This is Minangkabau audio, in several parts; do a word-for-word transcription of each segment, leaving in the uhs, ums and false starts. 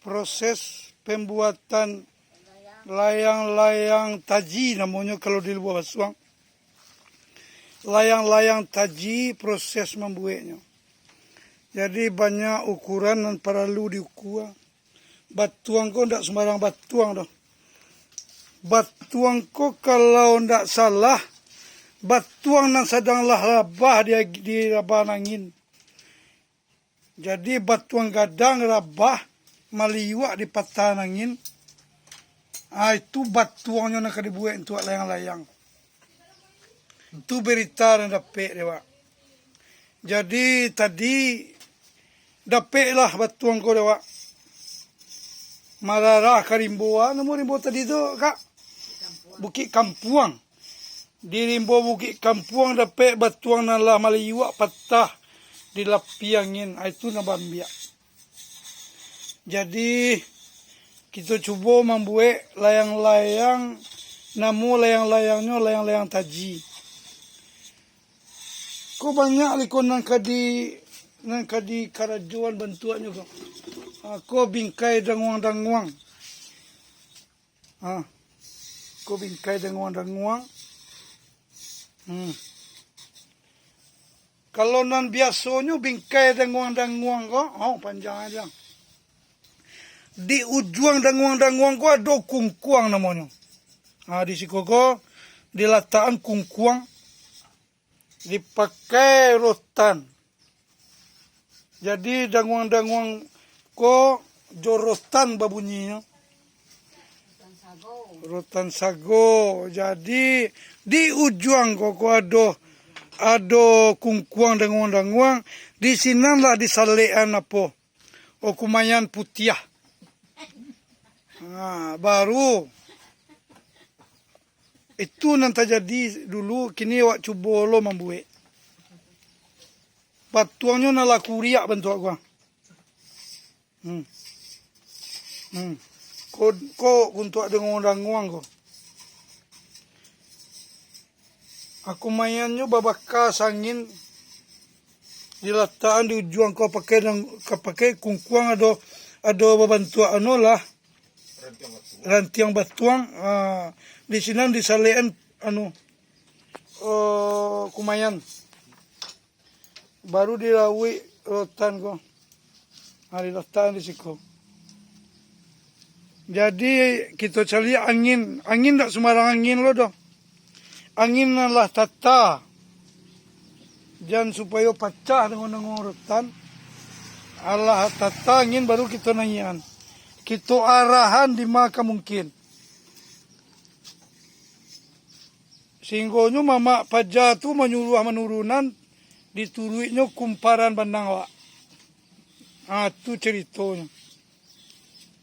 proses pembuatan layang-layang taji namonyo kalau di Lubuak Basuang. Layang-layang taji proses mambueknyo. Jadi banyak ukuran nan paralu diukua. Batuang ko ndak sumbarang batuang doh. Batuang ko kalau ndak salah, batuang nan sadang lah rabah di, di rabahan angin. Jadi batuang gadang rabah maliuak di patahan angin. Ah, itu batuangnyo nan ka dibuek untuak layang-layang. Itu berita nan dapek dek awak. Jadi tadi dapeklah batuang ko dek awak. Mararah ka rimbo, ah, namo rimbo tadi tu, Kak? Bukik Kampuang. Di rimbo Bukik Kampuang dapek batuang nan lah maliuak patah di lapi angin. Ah, itu nan baambiak. Jadi, kito cubo mambuek layang-layang, namo layang-layangnyo layang-layang taji. Ko banyak liko nan ka di, nan ka dikarajoan bantuaknyo ko. Ah, ko bingkai danguang-danguang. Ah, ko bingkai danguang-danguang. Hmm. Kalau nan biasonyo bingkai danguang-danguang ko, oh, panjang aja. Di ujuang danguang-danguang ko ado kungkuang namonyo. Ah, di siko ko dilatakan kungkuang, dipakai rotan. Jadi danguang-danguang ko jo rotan babunyinyo. Rotan sago. Jadi di ujuang ko, ko ado, ado kungkuang danguang-danguang, di sinan lah disalekan apo? Oh, kumayan putiah. Ha, baru itu nan tajadi dulu, kini awak cubo lo mambuek. Batuangnyo nan lah kuriak bantuak ko. Hmm. Hmm. Ko, ko untuak danguang-danguang ko. Aku mayannyo babaka sangin dilatakan di ujuang ko, pakai dang-, ka pakai kungkuang ado, ado babantuak anu lah. Rantiang batuang, ah, di sinan disalekan anu, eh, kumayan. Baru dilauik rotan ko. Ha, dilatakan di siko. Jadi, kito caliak angin. Angin ndak sumbarang angin lo doh. Angin nan lah tata. Jan supayo pacah danguang-danguang rotan. Alah tata angin baru kito naiakan. Kito arahan dima ka mungkin. Sahinggonyo mamak paja tu manyuruah manurunan, dituruiknyo kumparan banang awak. Ha, tu caritonyo.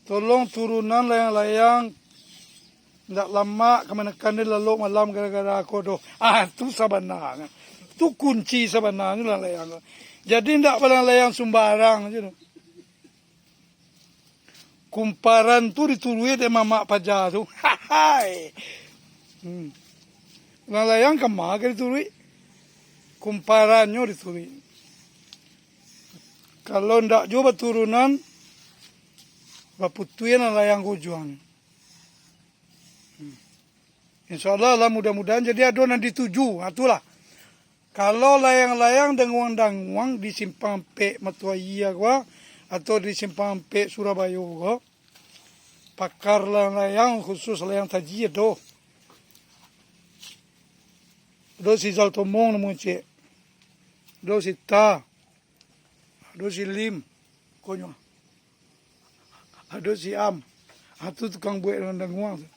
Tolong turunan layang-layang, ndak lamak kamanakan di lalok malam gara-gara ko doh. Ah, tu sabananyo. Tu kunci sabananyo layang-layang. Jadi ndak balayang-layang sumbarang je tu. Kumparan tu dituruik dek mamak paja tu. Hahai. Hmm. Layang-layang kama ka dituruik? Kumparan nyo dituruik. Kalau ndak juo baturunan, baputuih layang-layang ka ujuang. Hmm. Insya Allah lah, mudah-mudahan jadi ado nan dituju. Ha, itulah. Kalau layang-layang danguang-danguang di Simpang Ampek Matuaia ko, atau di Simpang Ampek Surabaya ko, pakar layang-layang khusus layang taji ado. Ado si Zal Tomong namo ciek. Ado si Ta. Ado si Lim. Konyo. Ado si Am. Ah, tu tukang buek danguang tu.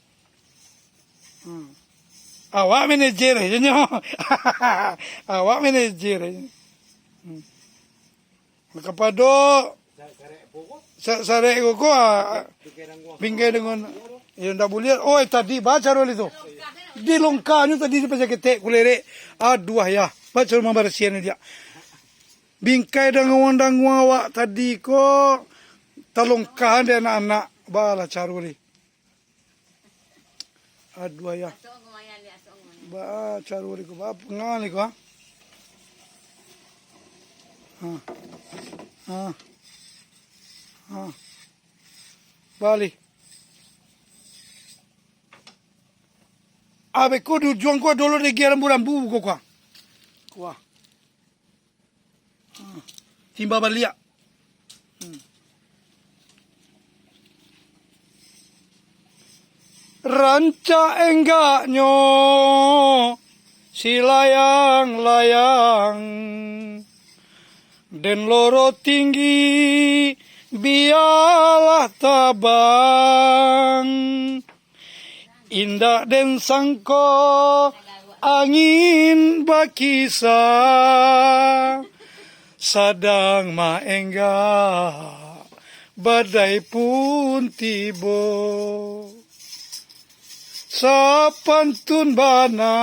Hmm. Awak manajer aja nyo. Awak manajer aja. Hmm. Kapado sa-, sarek koko, ah, bingkai danguang. Yo, ndak buliah. Oi, tadi baca dulu tu. Dilongkahnyo tadi di Pasar Ketek, kulerek. Aduah, ya. Baca rumah barasian dia. Bingkai danguang-danguang awak tadi ko talongkahan dek anak-anak. Balah caro li. Aduah, ya. Ba caro li ko, ba pangah li ko, ha? Ha. Ha. Ha. Baleh. Abih ko di ujuang ko dolo dek rambu-rambu ko kuah. Kuah. Hmm. Timba baliak. Hmm. Rancak enggaknyo si layang-layang, den loro tinggi bialah tabang. Indak den sangko angin bakisa, sadang maenggak badai pun tibo. Sapantun bana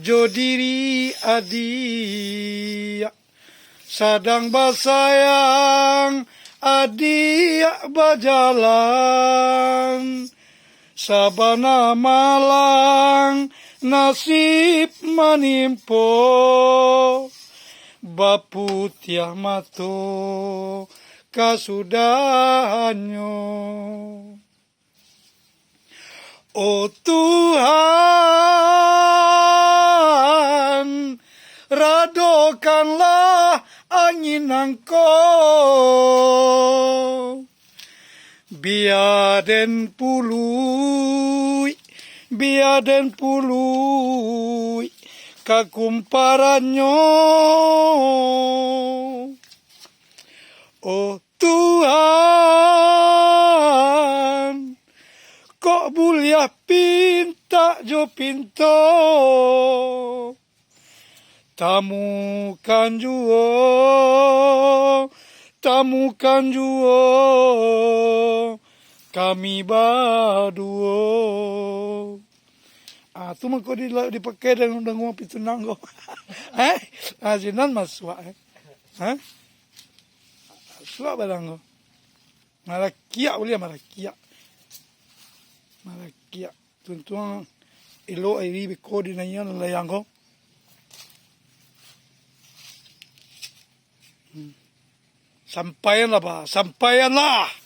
jo diri adiak, sadang basayang adiak bajalan. Sabana malang nasib manimpo, baputiah mato kasudahannyo. Oh Tuhan, radokanlah angin nangko. Bia den puluik, bia den puluik ka kumparanyo. Oh Tuhan, kok buliah pintak jo pinto, tamukan juo, tamukan juo kami baduo. Ah, tu mangko di, dipakai dengan, dengan pintu nanggo. Eh? Ah, sinan masuak, eh. Ha? Suak barang ko. Marakiak buliah, marakiak. Marakiak. Tuntuang elok airi beko di naian layang ko. Hmm. Sampaianlah, Pak. Sampaianlah.